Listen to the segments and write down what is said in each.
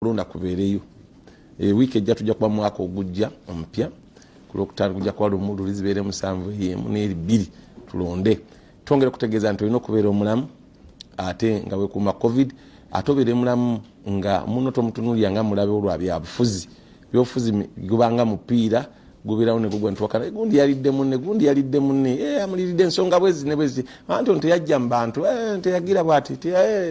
Okulonda kubeereyo wiiki ejja, tujja kuba mwaka ogujja omupya. Ku Lwokutaano kujja kuba lumu, luli zibeere 7, emu n'eri 2, tulonde. Twongere okutegeeza nti olina okubeera omulamu ate nga wekuuma COVID, ate obeere mulamu nga muno tomutunulira nga mulabe olwa byabufuzi. Byobufuzi gubanga mupiira, gubeerawo negugwa ntiwakana, gundi yalidde munne, gundi yalidde munne, amuliridde ensonga bwezi ne bwezi, anti ono teyajja mu bantu, teyagira bwati,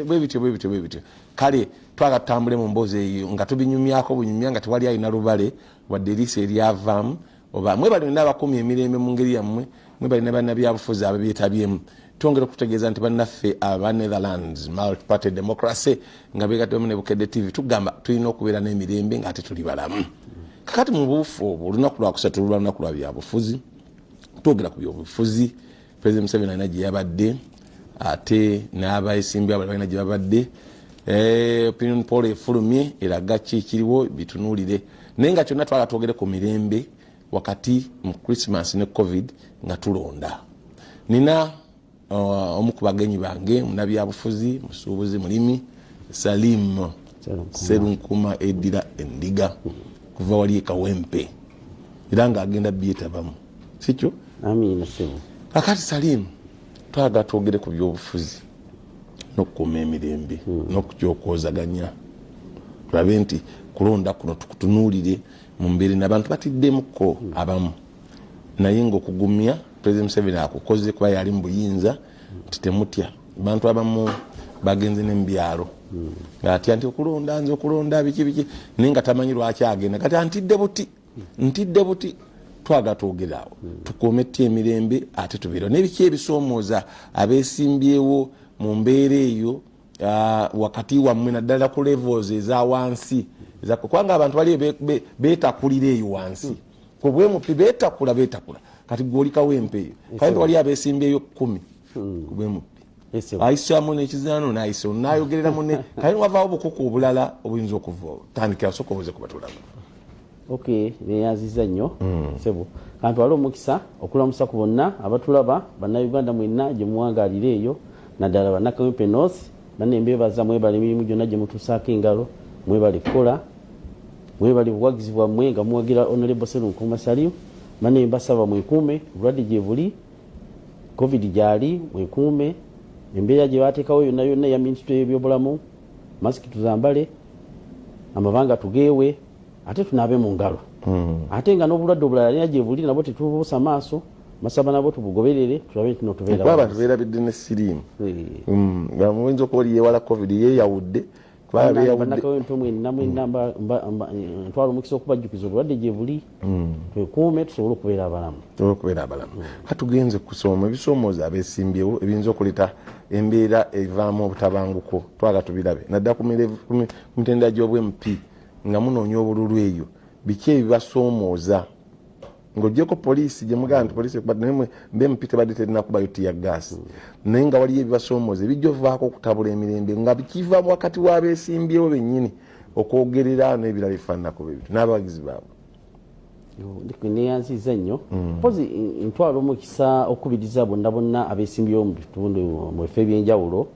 bwebityo bwebityo bwebityo. Kale twagala tutambule mu mboozi eyo nga tubinyumyako bunyumya, nga tewali alina lubale wadde eriiso eryavaamu. Oba mwebali mwena abakuumi emirembe mu ngeri yammwe, mwebali ne bannabyabufuzi ababyetabyemu. Twongera okutegeeza nti bannaffe aba Netherlands Multiparty Democracy nga begattemu ne Bukedde TV, tugamba tulina okubeera n'emirembe ng'ate tuli balamu. Kakati mu buufu obwo, olunaku lwakusatu luba lunaku lwa byabufuzi, twogera ku byobufuzi. President Museveni alina gye yabadde, ate n'abaesimbye abali balina gye babadde. Opinion poll efulumye, eraga ki ekiriwo, bitunuulire. Naye nga kyonna twala twogere ku mirembe wakati mu Christmas ne COVID nga tulonda. Nina omu ku bagenyi bange, munabyabufuzi, musuubuzi, mulimi, Salim Serunkuma, eddira Endiga, kuva wali ekawempe, era ng'agenda byetabamu, sikyo? Amiina, ssebo. Kakati Salim, twagala twogere ku byobufuzi n'okukuuma emirembe n'okukyokozaganya, tulabe nti kulonda kuno tukutunuulire mu mbeera eno. Abantu batiddemuko abamu, naye ngaokugumya President Museveni akukoze kuba yali mu buyinza nti temutya. Bantu abamu bagenze ne mubyalo ngaatya nti okulonda, nze okulonda biki biki, naye nga tamanyi lwaki agenda. Kati antidde buti, ntidde buti. Twagala twogere awo, tukuume tutya emirembe ate tubeerewo, n'ebiki ebisoomooza abeesimbyewo mu mbeera eyo wakati wammwe, naddala ku levels eza wansi, kubanga abantu bali beetakulira eyo wansi ku bwemupi, beetakula beetakula. Kati gwe oli Kawempe eyo, Kawempe wali abeesimbyeyo 10 ku bwemupi, ayisamu nekizaano nayisa nayogerera mune, kale wavaawo obukuku obulala obuyinza okuva. Tandikira, soka obuze kuba tulaba. Ok, neyanziza nnyo, sebo. Kantwale omukisa okulamusa ku bonna abatulaba, Bannayuganda mwenna gye muwangaalira eyo, naddala Bannakawempe North. Banne, mbeebaza, mwebale emirimu gyonna gye mutuusaako engalo, mwebale kukola, mwebale buwagizi bwammwe nga muwagira Honorable Serunkuma Salim. Banne, mbasaba mwekuume, obulwadde gye buli, COVID gyali, mwekuume. Embeera gye bateekawo yonna yonna eya minisitule y'ebyobulamu, masiki tuzambale, amabanga tugeewe, ate tunaabe mu ngalo. Ate nga n'obulwadde obulala alina gye buli, nabwo tetubuusa maaso, masaba nabwo tubugoberere, tulabe nti no tubeera. Kuba abantu beerabidde ne siriimu. Nga muyinza okuba oli yeewala COVID, yeeyawudde. Kubanga beeyawudde. Bannakawempe mwenna mwenna, ntwala omukisa okubajjukiza obulwadde gye buli, twekuume tusobole okubeera abalamu. Tusobole okubeera abalamu. Katugenze kusoma ebisoomooza abeesimbyewo ebiyinza okuleeta embeera evaamu obutabanguko. Twagala tubirabe naddala ku mitendera gy'obwMP nga munoonya obululu eyo. Biki ebibasoomooza ng'ogyeko poliisi gye mugamba nti poliisi ekubadde naye mbe MP tebadde terina kubayo tear gas, naye nga waliyo ebibasoomooza ebijja ovaako okutabula emirembe nga kiva wakati w'abeesimbyewo bennyini okwogerera n'ebirala ebifaananako bwebityo n'abawagizi baabwe? Neyanziza nnyo. Mpozi ntwala omukisa okukubiriza bonna bonna abeesimbyewo mu bitundu, mu bifo ebyenjawulo,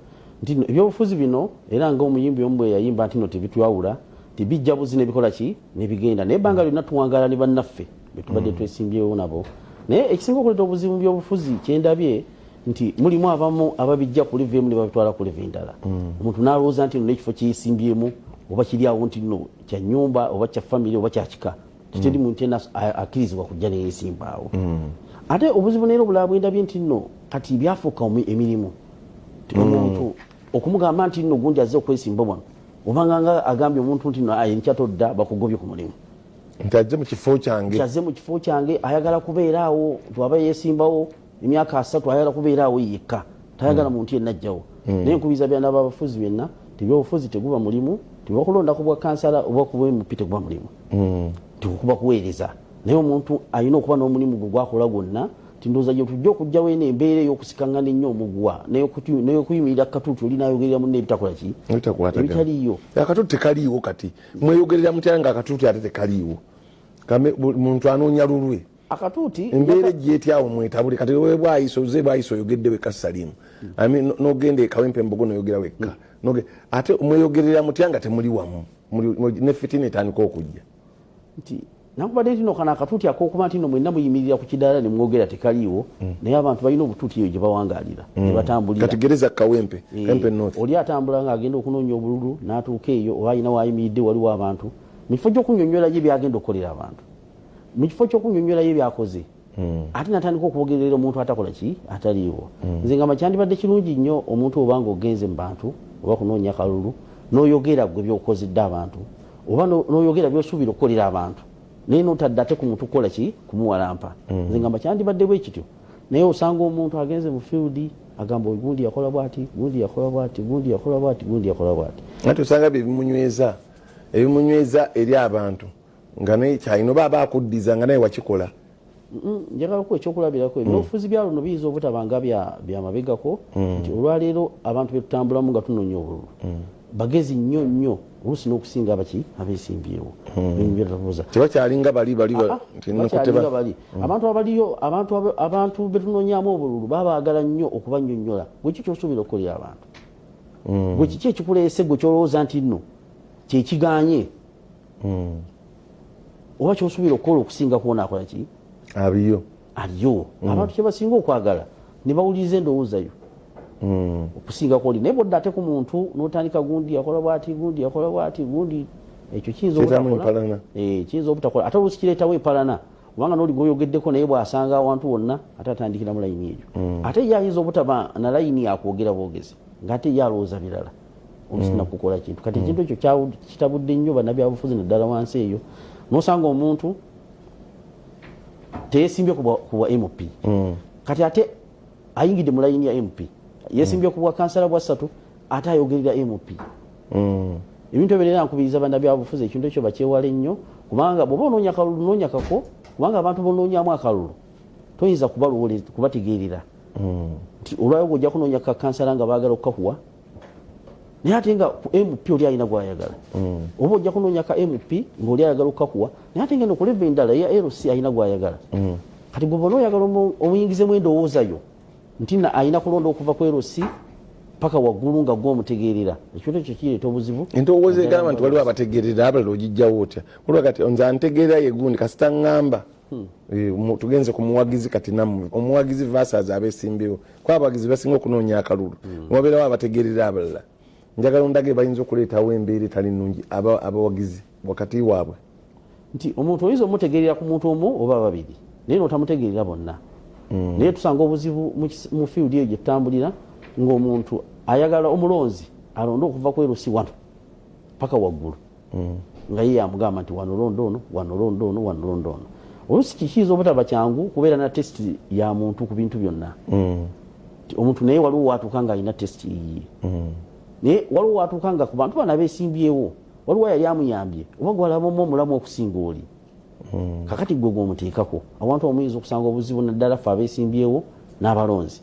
nti nno ebyobufuzi bino, era nga omuyimbi omu bwe yayimba nti no tebitwawula, tibijja buzi nebikola ki nebigenda, naye ebbanga lyonna tuwangaala ne bannaffe betubadde twesimbyewo nabo. Naye ekisinga okuleeta obuzibu mu byobufuzi kyendabye nti mulimu abamu ababijja ku level emu ne babitwala ku level endala. Omuntu n'alowooza nti no n'ekifo kyeyesimbyeemu oba kiri awo nti no kya nyumba oba kya famire oba kya kika, teteri muntu yenna akkirizibwa kujja neyesimbaawo. Ate obuzibu neera obulala bwendabye nti nno kati byafuuka emirimu. Nti omuntu okumugamba nti nno gundi azze okwesimba wano, obanga nga agambye omuntu nti no aye nkya todda, bakugobye ku mulimu. Nti azze mu kifo kyange. Nti azze mu kifo kyange, ayagala kubeera awo. Twaba yesimbawo emyaka 30, ayagala kubeera awo yekka, tayagala muntu yenna ajjawo. Naye nkubiriza byana babafuzi byonna, tebyobufuzi teguba mulimu, tebakulonda ku bwa kansala oba ku bwMP, teguba mulimu, tekukuba kuweereza. Naye omuntu alina okuba n'omulimu gwe gwakola gwonna. Ti ndowooza gye tujja okugjawo eno embeera ey'okusikaŋŋana ennyo omuguwa n'okuyimirira katuuti oli n'ayogerera munne ebitakola ki, Ebitakwatagana. ebitaliiyo. Akatuuti tekaliiwo. Kati mweyogerera mutya nga akatuuti ate tekaliiwo? Muntu anoonya lulwe. Akatuuti. Embeera ejja etyawo mwetabule? Kati we Bwayise, oze Bwayise, oyogedde wekka, Salimu. I mean, n'ogenda e Kawempe Mbogo noyogera wekka. Ate mweyogerera mutya nga temuli wamu? Ne fitina etandika okujja. Nti nakubadde nti no kano akatuuti akokuba nti no mwenna muyimirira ku kidaala ne mwogera tekaliiwo, naye abantu balina obutuuti eyo gye bawangalira, gye batambulira. Kati gereza Kawempe, Kawempe North. Oli atambula ng'agenda okunoonya obululu n'atuuka eyo, oba alina waayimiridde, waliwo abantu, mu kifo ky'okunyonnyolayo byagenda okukolera abantu, mu kifo ky'okunyonnyolayo byakoze, ate natandika okwogerera omuntu atakola ki, ataliiwo. Nze ngamba kyandibadde kirungi nnyo omuntu oba nga ogenze mu bantu oba kunoonya kalulu, n'oyogera gwe byokozedde abantu, oba n'oyogera byosuubira okukolera abantu, naye notadde ate ku muntu kukola ki, kumuwalampa. Nze ngamba kyandibadde bwe kityo, naye osanga omuntu agenze mu field agamba gundi yakola bwati, gundi yakola bwati, gundi yakola bwati, gundi yakola bwati. Ate osanga bye bimunyweza, ebimunyweza eri abantu, nga naye kyalina oba aba akuddiza nga naye wakikola. Njagala okuwa ekyokulabirako. Ebyobufuzi bya luno biyinza obutaba nga bya mabegako, nti olwaleero abantu betutambulamu nga tunoonya obululu bagezi nnyo nnyo, oluusi n'okusinga abaki abeesimbyewo. Byetabuuza. Tebakyalinga bali bali nti nno bakyalinga bali abantu abaliyo, abantu betunoonyaamu obululu babaagala nnyo okubannyonnyola gwe ki kyosuubira okukolera abantu, gwe kiki ekikuleese, gwe kyolowooza nti nno kyekiganye oba kyosuubira okukola okusinga kwona akola ki abiyo. Aliyo. Abantu kyebasinga okwagala ne bawuliriza endowooza yo okusinga kwoli, naye bwodda ate ku muntu n'otandika gundi yakola bwati, gundi yakola bwati, gundi ekyo kiyinza Kireetamu obutakola. Empalana. Kiyinza obutakola, ate oluusi kireetawo empalana, kubanga n'oli gwoyogeddeko naye bw'asanga awantu wonna ate atandikira mu layini eyo, ate ye ayinza obutaba na layini yakwogera bwogezi, ng'ate ye alowooza birala, oluusi nakukola kintu. Kati ekintu ekyo kitabudde nnyo bannabyabufuzi, naddala wansi eyo, n'osanga omuntu teyesimbye ku bwa MP, kati ate ayingidde mu layini ya MP, yesimbye ku bwa kansala bwa ssatu, ate ayogerera MP. Ebintu ebyo era nkubiriza bannabyabufuzi ekintu ekyo bakyewale nnyo, kubanga bw'oba onoonya kalulu, noonya kako, kubanga abantu bonoonyamu akalulu toyinza kubategeerera nti olwayo gwe ojja kunoonya ka kansala nga baagala okukakuwa, naye ate nga ku MP oli alina gwayagala, oba ojja kunoonya ka MP ng'oli ayagala okukakuwa, naye ate ngeno ku level endala eya LC alina gwayagala. Kati gwe bona oyagala omuyingizemu endowooza yo nti na alina kulonda okuva ku LC paka waggulu nga gwe omutegeerera, ekintu ekyo kireeta obuzibu. Endowooza egamba nti waliwo abategeerera abalala ogijjawo otya? Waliwo kati nze antegeerera ye gundi, kasita ŋŋamba. Tugenze ku muwagizi kati, nammwe omuwagizi versus abeesimbyewo, kuba abawagizi basinga okunoonya akalulu. Wabeerawo abategeerera abalala. Njagala ondage bayinza okuleetawo embeera etali nnungi abawagizi wakati waabwe. Nti omuntu oyinza omutegeerera ku muntu omu oba babiri, naye notamutegeerera bonna. Naye tusanga obuzibu mu field eyo gye tutambulira, ng'omuntu ayagala omulonzi alonde okuva ku LC wano paka waggulu, nga ye yamugamba nti wano londa ono, wano londa ono, wano londa ono. Oluusi kikiyinza obutaba kyangu kubeera na taste ya muntu ku bintu byonna. Nti omuntu naye waliwo watuuka nga alina taste yiye, naye waliwo watuuka nga ku bantu bano abeesimbyewo waliwo yali amuyambye oba gwalabamu omulamu okusinga oli. Kakati gwe gwomuteekako awantu omuyinza okusanga obuzibu, naddala ffe abeesimbyewo n'abalonzi,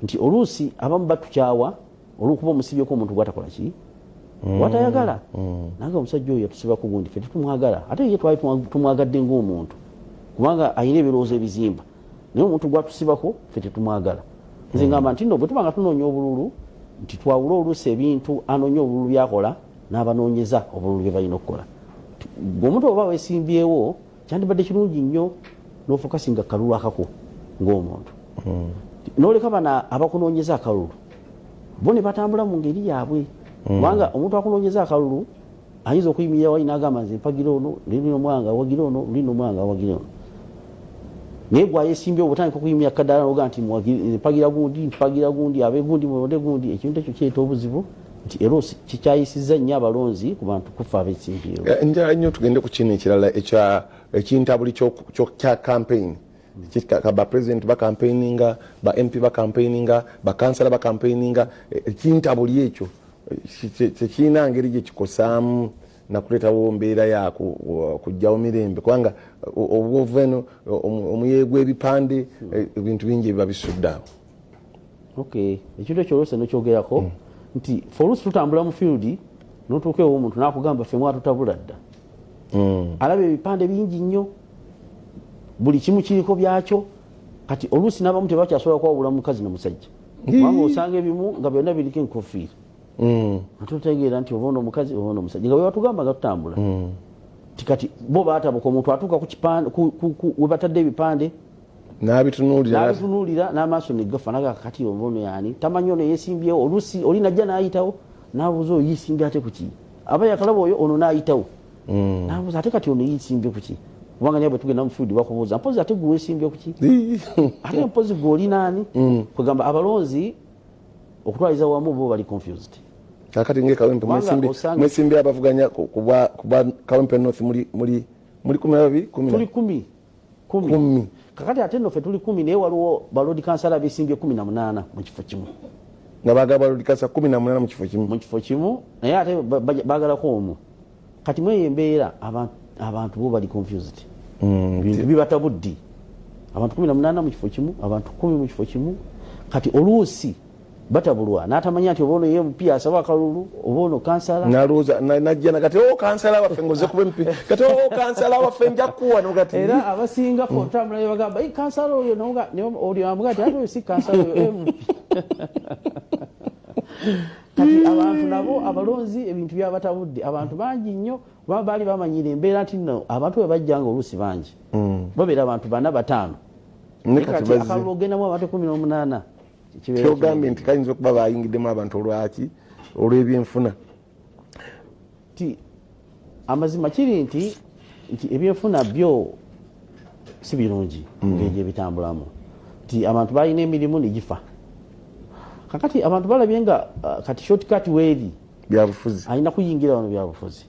nti oluusi abamu batukyawa olwokuba omusibyeko omuntu gwatakola ki, gwatayagala. Nange omusajja oyo yatusibako gundi, ffe tetumwagala, ate ye twali tumwagadde ng'omuntu kubanga alina ebirowoozo ebizimba, naye omuntu gwatusibako ffe tetumwagala. Nze ngamba nti no bwe tuba nga tunoonya obululu, nti twawule oluusi ebintu anoonya obululu byakola n'abanoonyeza obululu bye balina okukola. Gwe omuntu oba weesimbyewo, kyandibadde kirungi nnyo n'ofocusinga kalulu akako ng'omuntu, n'oleka bano abakunoonyeza akalulu bo ne batambula mu ngeri yaabwe, kubanga omuntu akunoonyeza akalulu ayinza okuyimirira wali n'agamba nze mpagira ono, lulina omwanga awagira ono, lulina omwanga awagira ono, naye gwayesimbyewo bwotandika okuyimirira kadaala noga nti mpagira gundi, mpagira gundi, abe gundi mulonde gundi, ekintu ekyo kireeta obuzibu, nti era kikyayisizza nnyo abalonzi ku bantu kufa abesimbyewo. Njagala nnyo tugende ku kino ekirala ekintabuli kya campaign. Ba president bacampaigninga, ba MP bacampaigninga, bakansala bacampaigninga. Ekintabuli ekyo tekirina ngeri gye kikosaamu nakuleetawo mbeera ya kujjawo mirembe, kubanga obwovu eno omuyeyo gw'ebipande, ebintu bingi ebiba bisudde awo? Okay, ekintu ekyo oluusi nokyogerako nti fe oluusi tutambula mu field notuuka ewo omuntu nakugamba ffe mwatutabula dda. Alaba ebipande bingi nnyo, buli kimu kiriko byakyo. Kati oluusi n'abamu tebakyasobola kwawula mukazi na musajja, kubanga osanga ebimu nga byonna biriko enkofiira. Nga totegeera nti oba ono omukazi oba ono omusajja, nga bwebatugamba nga tutambula ti kati bo batabuka, omuntu atuuka ku kipande we batadde ebipande n'abitunuulira n'amaaso negafa naga kati oba ono yani tamanyi ono yesimbyewo. Oluusi oli najja n'ayitawo n'abuuza oyo yesimbye ate kuki, aba yakalaba oyo ono n'ayitawo n'abuuza ate kati ono yesimbye kuki, kubanga naye bwe tugenda mu field bakubuuza mpozi ate gwe wesimbye kuki, ate mpozi gwe oli naani. Kwegamba abalonzi okutwaliza wamu bo bali confused. Kakati nge Kawempe mwesimbye abavuganya kuba Kawempe North muli 12? Tuli 10. 10. Kakati ate nno ffe tuli 10, naye waliwo ba lord councillor besimbye 18 mu kifo kimu. Nga bagala ba lord councillor 18 mu kifo kimu? Mu kifo kimu, naye ate bagalako omu. Kati mweyo embeera abantu bo bali confused. Bintu bibatabuddi, abantu 18 mu kifo kimu, abantu 10 mu kifo kimu. Kati oluusi batabulwa n'atamanya nti oba ono ye MP asaba akalulu oba ono kansala. Nalowooza najja nakati o kansala waffe ngoze kuba MP, kati o kansala waffe nja kukuwa nogati. Era abasinga fe otambula ne bagamba, "Ei, kansala oyo," oli amuga nti ate oyo si kansala, oyo MP. Kati abantu nabo abalonzi ebintu byabatabudde, abantu bangi nnyo, kuba baali bamanyira embeera nti nno abantu bwe bajjanga oluusi bangi babeera abantu bana, bataano. Ne Naye kati kati bazze. Akalulu ogendamu abantu 18 kibeera Kyogambye nti kayinza okuba bayingiddemu abantu olwaki? Olw'ebyenfuna? Ti amazima kiri nti ebyenfuna byo si birungi ngeri gyebitambulamu, nti abantu balina emirimu negifa. Kakati abantu balabye nga kati shortcut weeri Byabufuzi. Alina kuyingira wano byabufuzi,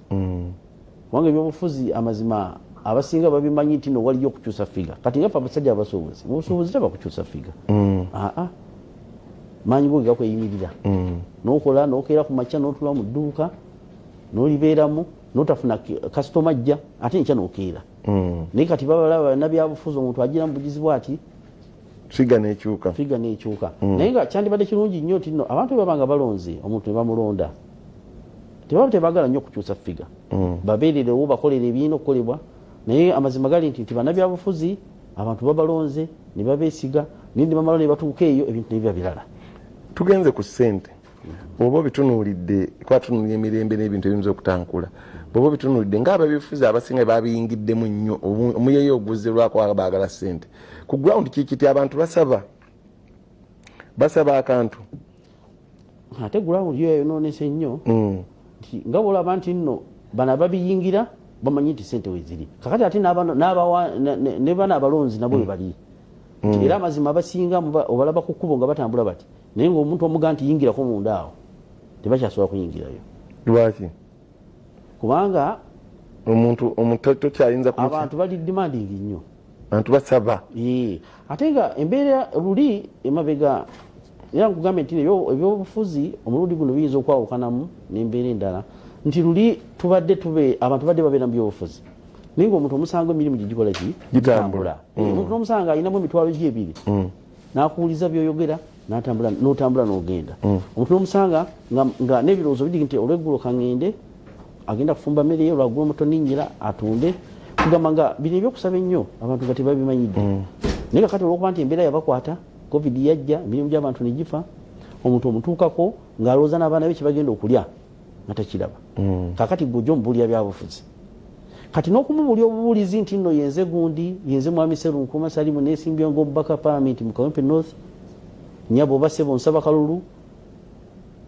kubanga ebyobufuzi amazima abasinga babimanyi nti no waliyo okukyusa figure. Kati nga ffe abasajja abasuubuzi, mu busuubuzi taba kukyusa figure. Aa, maanyi go gakweyimirira, nokola nokeera ku makya notula mu dduuka nolibeeramu notafuna kasitoma ajja, ate enkya nokeera. Naye kati babalaba bannabyabufuzi, omuntu agira mu bugizi bwati Figure nekyuka. Figure nekyuka. Naye nga kyandibadde kirungi nnyo nti nno abantu bwe baba nga balonze omuntu ne bamulonda, tebaba tebagala nnyo okukyusa figure, babeererewo bakolere ebirina okukolebwa. Naye amazima gali nti bannabyabufuzi abantu babalonze ne babeesiga, naye ne bamala ne batuuka eyo ebintu ne biba birala. Tugenze ku ssente, oba obitunuulidde, kuba tunuulira emirembe n'ebintu ebiyinza okutankula, bw'oba obitunuulidde ng'ababifuzi abasinga babiyingiddemu nnyo, omuyeyo oguzze lwako baagala ssente ku ground, kikiti abantu basaba basaba akantu. Ate ground yo yayonoonese nnyo, nti nga bwolaba nti nno bano ababiyingira bamanyi nti sente weziri. Kakati ate ne bano abalonzi nabo we bali. Nti era amazima abasinga obalaba ku kkubo nga batambula bati, naye ngaomuntu omuga nti yingirako munda awo, tebakyasobola kuyingirayo. Lwaki? Kubanga Omuntu tokyayinza abantu bali demanding nnyo. Abantu basaba. Ee, ate nga embeera luli emabega, era nkugambye nti ebyobufuzi omulundi guno biyinza okwawukanamu n'embeera endala, nti luli tubadde tube abantu badde babeera mu byobufuzi, naye nga omuntu omusanga emirimu gye gikola ki? Gitambula. Omuntu nomusanga alinamu emitwalo gye ebiri, n'akuwuliza byoyogera, n'atambula, n'otambula n'ogenda. Omuntu nomusanga nga n'ebirowoozo biri nti olweggulo kaŋŋende, agenda kufumba mmere ye, olwaggulo mutoninnyira atunde. Kugamba nga bino ebyokusaba ennyo abantu nga tebabimanyidde. Naye kakati olwokuba nti embeera yabakwata, COVID yajja, emirimu gy'abantu ne gifa, omuntu omutuukako ng'alowooza n'abaana be kyebagenda okulya nga takiraba. Kakati gwe ojja omubuulira byabufuzi, kati n'okumubuulira obubuulizi nti nno yenze gundi, yenze mwami Serunkuma Salimu, nesimbye ng'omubaka palamenti mu Kawempe North, nyabo oba ssebo nsaba kalulu,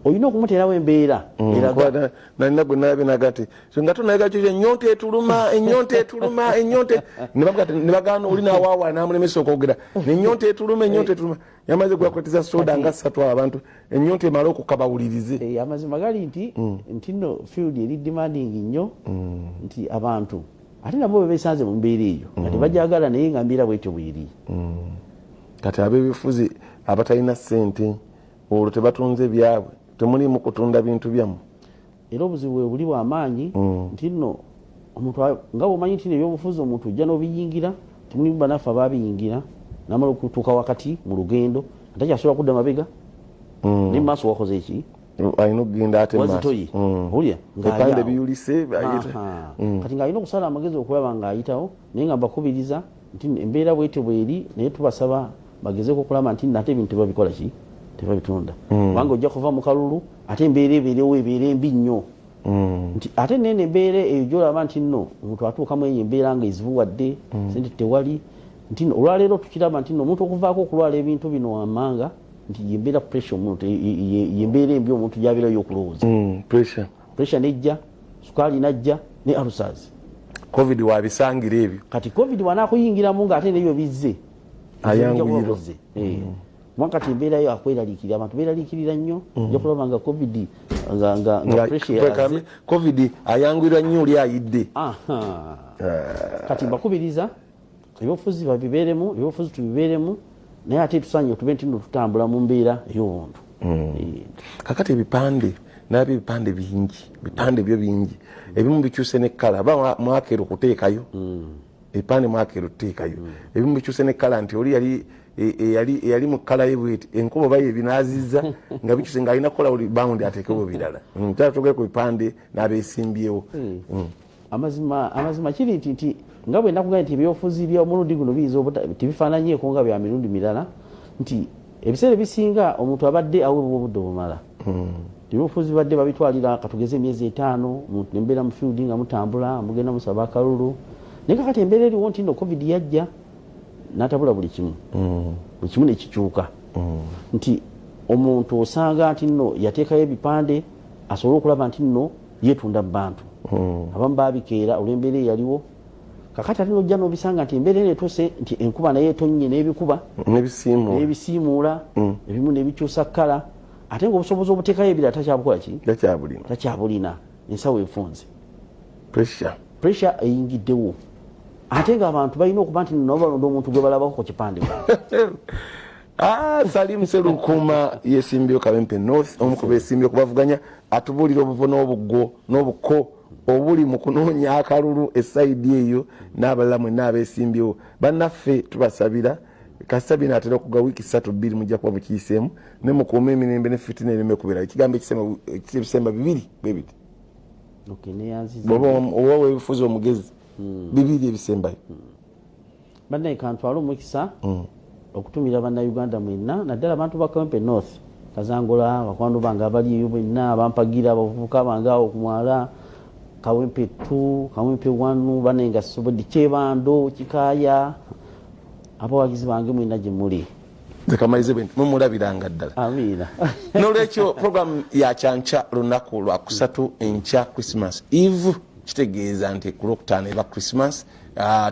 olina okumuteerawo embeera eraga. Nalina gwe nalabye naga nti so nga tonaga kyo ennyonta etuluma, ennyonta etuluma, ennyonta ne bamuga nti- ne bagaana oli n'awaawa n'amulemesa okwogera, ennyonta etuluma, ennyonta etuluma, yamaze gwakwatiza soda nga ssatu abantu ennyonta emale okukabawulirize. Amazima gali nti nno field eri demanding nnyo, nti abantu ate nabo bwe besanze mu mbeera eyo nga tebajagala, naye nga mbeera bwetyo bweri. Kati ab'ebifuzi abatalina ssente olwo tebatunze byabwe, temulimu kutunda bintu byammwe? Era obuzibu bwe buli bwamaanyi, nti nno omuntu nga bwomanyi nti ebyobufuzi omuntu ojja n'obiyingira, temulimu banaffe ababiyingira namala okutuuka wakati mu lugendo atakyasobola kudda mabega, naye mumaaso wakoze eki? Alina okugenda ate maaso. Wazitoyi. Owulira ng'ali Ebipande awo. biyulise. Aha. Kati ng'alina okusala amagezi okulaba ng'ayitawo, naye nga mbakubiriza nti embeera bwetyo bweri, naye tubasaba bagezeeko okulaba nti nate ebintu tebabikola ki? Tebabitunda kubanga ojja kuva mu kalulu ate embeera ebeerewo ebeera embi nnyo. Nti ate nene embeera eyo gyolaba nti nno omuntu atuukamu eyo embeera nga ezibuwadde, sente tewali, nti nno olwaleero tukiraba nti nno omuntu okuvaako okulwala ebintu bino wammanga nti yembeera pressure omuntu yembeera embi omuntu gyabeerayo okulowooza. Pressure. Pressure nejja, sukaali najja ne ulcers. Covid wabisangira ebyo. Kati covid wanakuyingiramu nga ate nebyo bizze. Ayanguyiro. Kuba kati embeera yo akweraliikirira, abantu beeraliikirira nnyo. Ojja kulaba nga covid nga pressure yaze. Covid ayanguyirwa nnyo oli ayidde. Kati mbakubiriza ebyobufuzi babibeeremu, ebyobufuzi tubibeeremu, naye ate tusaanye tube nti nno tutambula mu mbeera ey'obuntu. Kakati ebipande nabyo ebipande bingi, ebipande byo bingi, ebimu bikyuse ne kkala, aba mwakeera okuteekayo. Ebipande mwakeera okuteekayo, ebimu bikyuse ne kkala nti oli eyali mu kkala ye bweti enkuba oba yebinaazizza nga bikyuse ng'alina kukola buli bawundi ateekewo birala. Kyala twogere ku bipande n'abeesimbyewo. Amazima kiri nti nga bwe nakugambye nti ebyobufuzi by'omulundi guno biyinza tebifaananyeeko nga bya mirundi mirala, nti ebiseera ebisinga omuntu abadde aweebwa obudde obumala. Ebyobufuzi badde babitwalira katugeze emyezi 5, omuntu ne mubeera mu field nga mutambula mugenda musaba akalulu, naye kakati embeera eriwo nti nno covid yajja n'atabula buli kimu. Buli kimu nekikyuka. Nti omuntu osanga nti nno yateekayo ebipande asobole okulaba nti nno yeetunda mu bantu. Abamu baabikeera olw'embeera eyaliwo. Kakati ate n'ojja n'obisanga nti embeera eno etuuse nti enkuba naye etonnye n'ebikuba n'ebisiimuula, n'ebisiimuula, ebimu n'ebikyusa kkala, ate ng'obusobozi obuteekayo ebirala takyabukola ki? Takyabulina. Takyabulina. Ensawo efunze. Pressure. Pressure eyingiddewo. Ate ng'abantu balina okuba nti nabo balonda omuntu gwe balabako ku kipande. Salim Sserunkuuma yesimbyewo Kawempe North, omu ku beesimbye okubavuganya, atubuulira obuvo n'obuggo n'obuko obuli mu kunoonya akalulu esayidi eyo n'abalala mwenna abeesimbyewo. Bannaffe tubasabira kasita binaatera okuga wiiki 3 2 mujja kuba mukiyiseemu ne mukuume emirembe ne fitina ereme kubeerawo. Ekigambo ekisemba bibiri bwe biti. Okay, neyanziza. Bw'oba weebufuzi omugezi, bibiri ebisembayo. Bannaye kantwale omukisa okutumira bannayuganda mwenna, naddala abantu ba Kawempe North, Kazangola, bakwano bange abali eyo bwenna abampagira, abavubuka bange awo ku mwala, Kawempe 2, Kawempe 1, bannaye nga sisobodde, Kyebando, Kikaaya, abawagizi bange mwenna gye muli. Nze kamalize bwe nti mumulabiranga ddala. Amiina. N'olwekyo program ya kyankya lunaku lwa kusatu enkya Christmas Eve, kitegeeza nti ku Lwokutaano eba Christmas.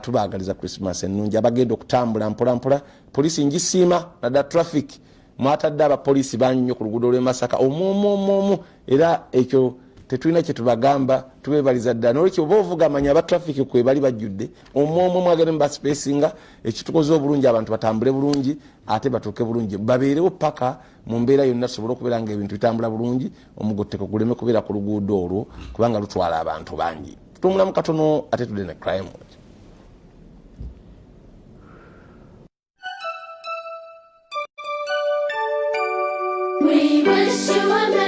Tubaagaliza Christmas ennungi. Abagenda okutambula mpola mpola, poliisi ngisiima, naddala traffic mwatadde abapoliisi bangi nnyo ku luguudo lw'e Masaka omu omu omu omu, era ekyo tetulina kye tubagamba, tubeebaliza ddala. N'olwekyo oba ovuga manya aba traffic kwe bali bajjudde omu omu, mwagende mu baspacinga, ekitukoze obulungi abantu batambule bulungi ate batuuke bulungi, babeerewo paka mu mbeera yonna tusobole okubeera nga ebintu bitambula bulungi, omugotteko guleme kubeera ku luguudo olwo kubanga lutwala abantu bangi. Tutumulamu katono ate tudde ne crime. We wish you a